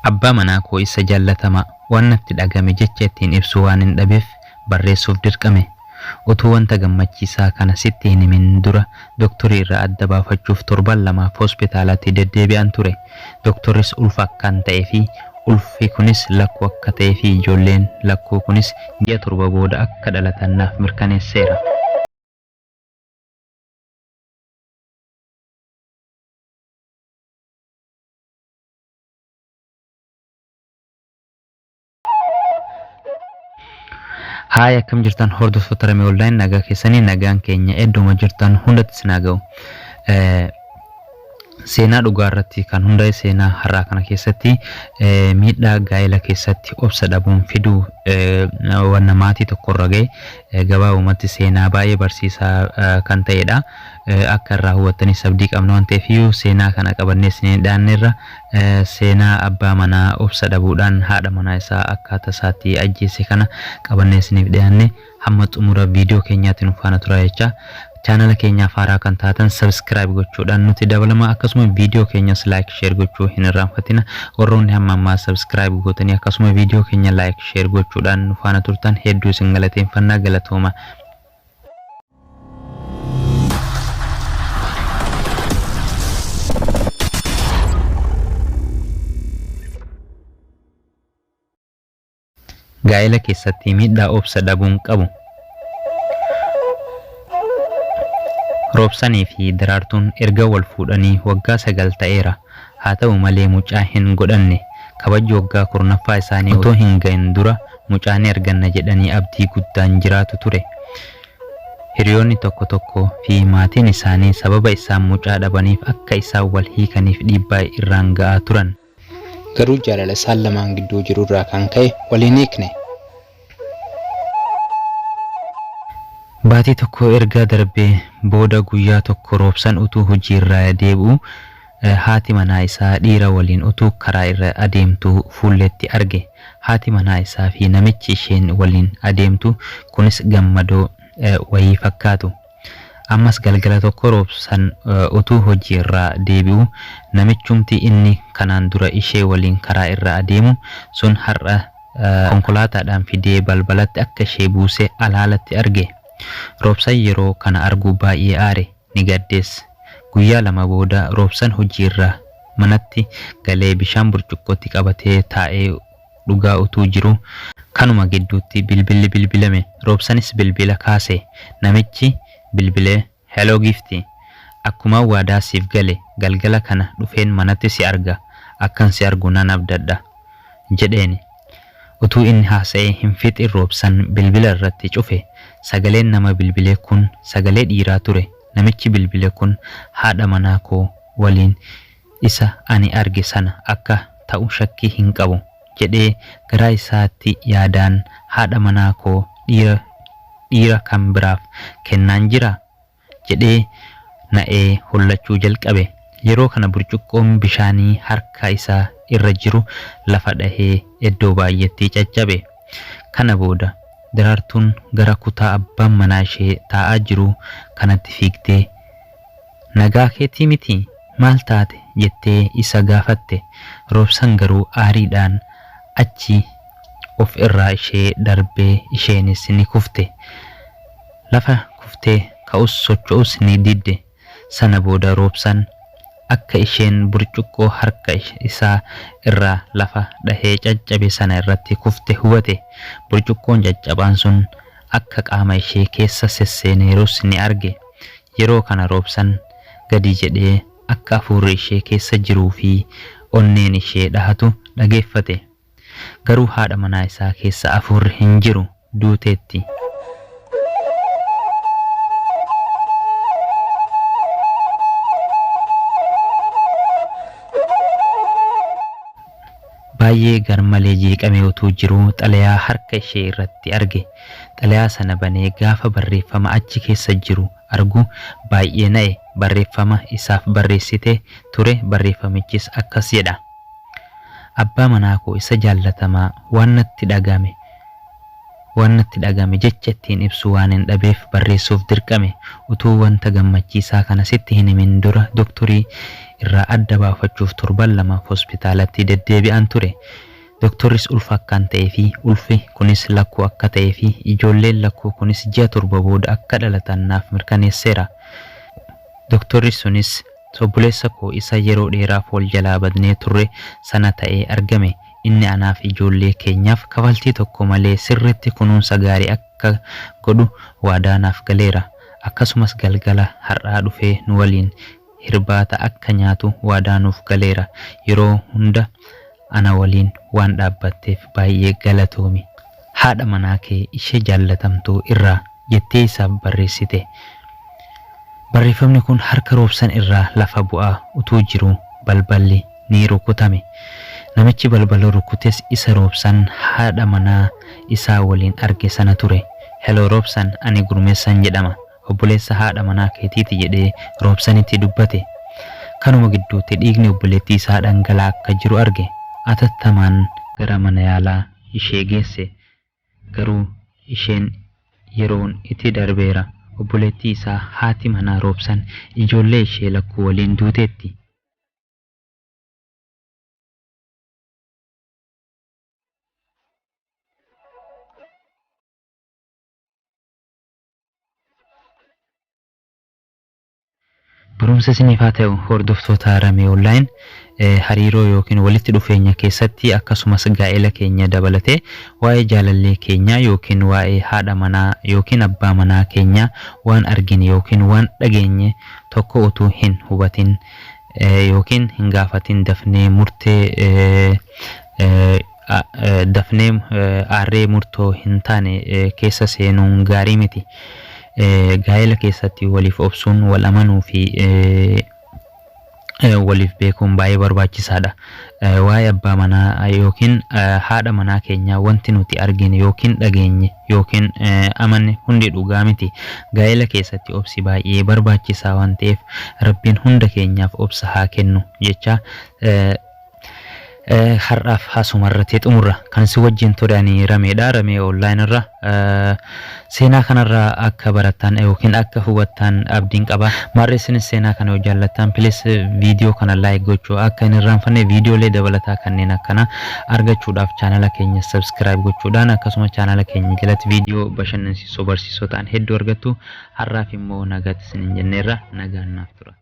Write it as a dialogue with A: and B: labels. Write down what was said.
A: Abbaa manaa koo isa jaallatamaa, waan natti dhaga'ame jecha ittiin ibsu waanin dhabeef barreessuuf dirqame. Utuu wanta gammachiisaa kana sitti hin himin dura doktorii irraa adda baafachuuf torban lamaaf hospitaalatti deddeebi'aan ture. Doktorris ulfa akkan ta'e fi ulfi kunis lakkuu akka ta'e fi ijoolleen lakkuu kunis ji'a 7 booda akka dhalatan naaf mirkaneesseera. Haay akkam jirtan hordoftoota Ramee Online nagaa keessanii nagaan keenya iddooma jirtan hundatti isin haa ga'u. Seenaa dhugaa irratti kan hundaa'e seenaa har'aa kana keessatti miidhaa gaa'ela keessatti obsa dhabuun fiduu wanna maatii tokko irra ga'e gabaabumatti seenaa baay'ee barsiisaa kan ta'edha. Akka irraa hubattanis abdii qabna waan ta'eef iyyuu seenaa kana qabannee isiniin dhiyaanneerra. Seenaa abbaa manaa obsa dhabuudhaan haadha manaa isaa akka tasaatti ajjeese kana qabannee isiniif dhiyaanne hamma xumura viidiyoo keenyaatti nu faana turaa jechaa. Chaanala keenyaaf haaraa kan taatan subscribe gochuudhaan nuti dabalamaa akkasuma viidiyoo keenyas like share gochuu hin irraanfatina. Warroonni hamma ammaa subscribe gootanii akkasuma viidiyoo keenya like share gochuudhaan nu faana turtan hedduu isin galateeffannaa galatooma. Gaa'ela keessatti miidhaa obsa dhabuun qabu. Roobsanii fi Daraartuun erga wal fuudhanii waggaa 9 ta'eera. Haa ta'u malee mucaa hin godhanne. Kabajji waggaa 10ffaa isaanii otoo hin ga'in dura mucaa ni arganna jedhanii abdii guddaan jiraatu ture. Hiriyoonni tokko tokko fi maatiin isaanii sababa isaan mucaa dhabaniif akka isaan wal hiikaniif dhiibbaa irraan ga'aa turan.
B: Garuu jaalala isaan lamaan gidduu jiru irraa kan ka'e wal hin hiikne.
A: Baatii tokko erga darbee booda guyyaa tokko Roobsan utuu hojii irraa deebi'uu haati manaa isaa dhiira waliin utuu karaa irra adeemtuu fuulleetti arge. Haati manaa isaa fi namichi isheen waliin adeemtu kunis gammadoo wayii fakkaatu. Ammas galgala tokko Roobsan utuu hojii irraa deebi'uu namichumti inni kanaan dura ishee waliin karaa irra adeemu sun har'a konkolaataadhaan fidee balbalatti akka ishee buuse alaalatti arge. Roobsan yeroo kana argu baay'ee aare, ni gaddes. Guyyaa 2 booda Roobsan hojii irraa manatti galee bishaan burcuqqootti qabatee taa'ee dhugaa utuu jiruu kanuma gidduutti bilbilli bilbilame. Roobsanis bilbila kaase. Namichi bilbile Hello giiftii! Akkuman waadaa siif gale galgala kana dhufeen manatti si arga. Akkan si argu nan abdadha. Jedheeni. Utuu inni haasa'ee hin fixin Roobsan bilbila irratti cufe. Sagaleen nama bilbilee kun sagalee dhiiraa ture. Namichi bilbile kun haadha manaa koo waliin isa ani arge sana akka ta'u shakkii hin qabu jedhee garaa isaatti yaadaan haadha manaa koo dhiira dhiira kan biraaf kennaan jiraa? jedhee na'ee hollachuu jalqabe. Yeroo kana burcuqqoon bishaanii harka isaa irra jiru lafa dhahee iddoo baay'eetti caccabe. Kana booda Daraartuun gara kutaa abbaan manaa ishee taa'aa jiruu kanatti fiigdee Nagaa keetii mitii? Maal taate? jettee isa gaafatte. Roobsan garuu aariidhaan achi of irraa ishee darbee isheenis ni kufte. Lafa kuftee ka'us socho'us ni didde. Sana booda Roobsan akka isheen burcuqqoo harka isaa irraa lafa dhahee caccabe sana irratti kufte hubate. Burcuqqoon caccabaan sun akka qaama ishee keessa sesseeneerus ni arge. Yeroo kana Roobsan gadi jedhee akka afuurri ishee keessa jiruu fi onneen ishee dhahatu dhageeffate. Garuu haadha manaa isaa keessa afuurri hin jiru, duuteetti. Baay'ee garmalee jeeqamee utuu jiruu xalayaa harka ishee irratti arge. Xalayaa sana banee gaafa barreeffama achi keessa jiru argu baay'ee na'e. Barreeffama isaaf barreessite ture barreeffamichis akkas jedha. Abbaa manaa koo isa jaallatamaa waan natti dhaga'ame waan natti dhaga'ame jecha ittiin ibsu waanin dhabeef barreessuuf dirqame. Utuu wanta gammachiisaa kana sitti hin himin dura doktorii irraa adda baafachuuf torban lamaaf hospitaalatti deddeebi'an ture. Doktorris ulfa akkan ta'ee fi ulfi kunis lakkuu akka ta'ee fi ijoolleen lakkuu kunis ji'a 7 booda akka dhalatan naaf mirkaneesseera. Doktorri sunis obboleessa koo isa yeroo dheeraaf wal jalaa badnee turre sana ta'ee argame. Inni anaaf ijoollee keenyaaf kafaltii tokko malee sirriitti kunuunsa gaarii akka godhu waadaa naaf galeera. Akkasumas galgala har'aa dhufee nu waliin hirbaata akka nyaatu waadaa nuuf galeera. Yeroo hunda ana waliin waan dhaabbatteef baay'ee galatoomi. Haadha manaa kee ishee jaallatamtuu irraa jettee isaaf barreessite. Barreeffamni kun harka Roobsan irraa lafa bu'aa utuu jiruu balballi ni rukutame. Namichi balbala rukutes isa Roobsan haadha manaa isaa waliin arge sana ture. Hello Roobsan, ani Gurmeessan jedhama. Obboleessa haadha manaa keetiiti jedhee Roobsanitti dubbate. Kanuma gidduutti dhiigni obboleettii isaa dhangala'aa akka jiru arge. Atattamaan gara mana yaalaa ishee geesse. Garuu isheen yeroon itti darbeera. Obboleettii isaa haati manaa Roobsan ijoollee ishee lakkuu waliin duuteetti. Barumsa isiniif haa ta'u hordoftoota Ramee Online hariiroo yookiin walitti dhufeenya keessatti akkasumas gaa'ela keenya dabalatee waa'ee jaalallee keenyaa yookiin waa'ee haadha manaa yookiin abbaa manaa keenyaa waan argine yookiin waan dhageenye tokko utuu hin hubatin yookiin hin gaafatin dafnee murtee dafnee aarree murtoo hin taane keessa seenuun gaarii miti. Gaa'ela keessatti waliif obsuun, wal amanuu fi waliif beekuun baay'ee barbaachisaadha. Waa'ee abbaa manaa yookiin haadha manaa keenyaa wanti nuti argine yookiin dhageenye yookiin amanne hundi dhugaa miti. Gaa'ela keessatti obsi baay'ee barbaachisaa waan ta'eef Rabbiin hunda keenyaaf obsa haa kennu jechaa Har'aaf asuma irratti xumurra. Kan si wajjin ture ani Rameedha. Ramee online irra. Seenaa kanarraa akka barattan yookiin akka hubattan abdiin qaba. Maarree isinis seenaa kana yoo jaallattan please viidiyoo kana like gochuu akka hin irraanfanne viidiyoolee dabalataa kanneen akkana argachuudhaaf chaanala keenya subscribe gochuudhaan akkasuma chaanala keenya jalatti viidiyoo bashannansiisoo barsiisoo ta'an hedduu argattu. Har'aaf immoo nagaatti isiniin jenneerra nagaan naaf tura.